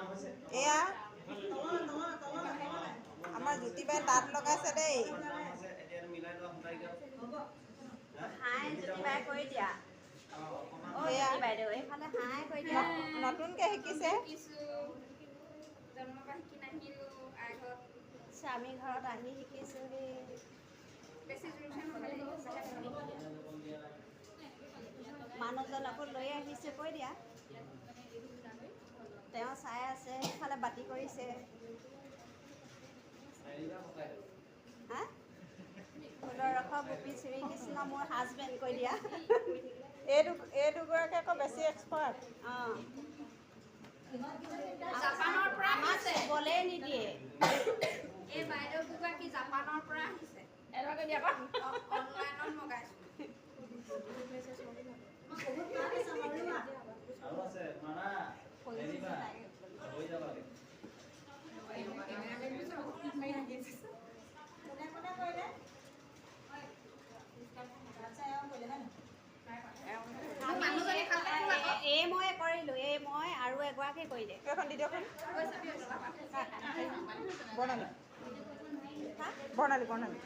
এয়া আমাৰ জ্যোতিবাই তাঁত লগাইছে দেই। হাই জ্যোতিবাই কৰি দিয়া। অ জ্যোতি বাইদেউ এইফালে হাই কৰি দিয়া। নতুনকৈ শিকিছে। স্বামী ঘৰত আহি শিকিছোহি। মানুহজনকো লৈ আহিছে কৈ দিয়া। তেওঁ চাই আছে, সেইফালে বাতি কৰিছে। হা ফুলৰ গোপী শ্ৰীকৃষ্ণ মোৰ হাজবেণ্ড কৈ দিয়া। এই দুগৰাকী আকৌ বেছি এক্সপাৰ্ট। অঁ, আমাক চুবলেই নিদিয়ে। এই বাইদেউ দুগৰাকী জাপানৰ পৰা আহিছে। অনলাইনত মগাইছো। এই মই কৰিলোঁ, এই মই আৰু এগৰাকী কৰিলে। এখন দি দিয়কচোন। বৰ্ণালী বৰ্ণালী বৰ্ণালী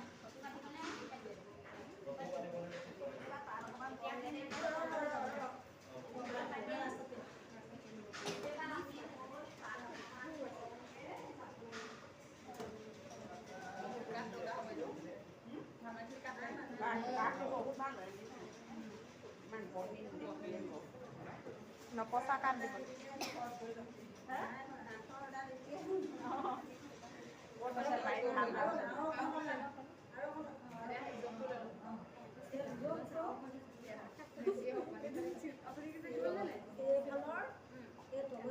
নপচা কাঠ দিব।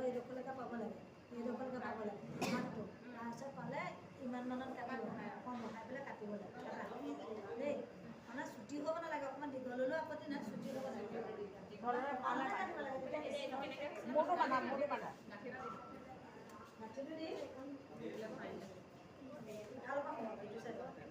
এইডোখৰলৈকে পাব লাগে, এইডোখৰলৈকে পাব লাগে হাতটো। তাৰপিছত পালে ইমান মানত কাটিব, অকণ বহাই পেলাই কাটিব লাগে দেই। মানে চুটি হ'ব নালাগে, অকণমান দীঘল হ'লেও আপত্তি নাই, চুটি হ'ব লাগে। কাটিব লাগে গাঁঠিটো দি ভাল পাম এইটো চাইডত।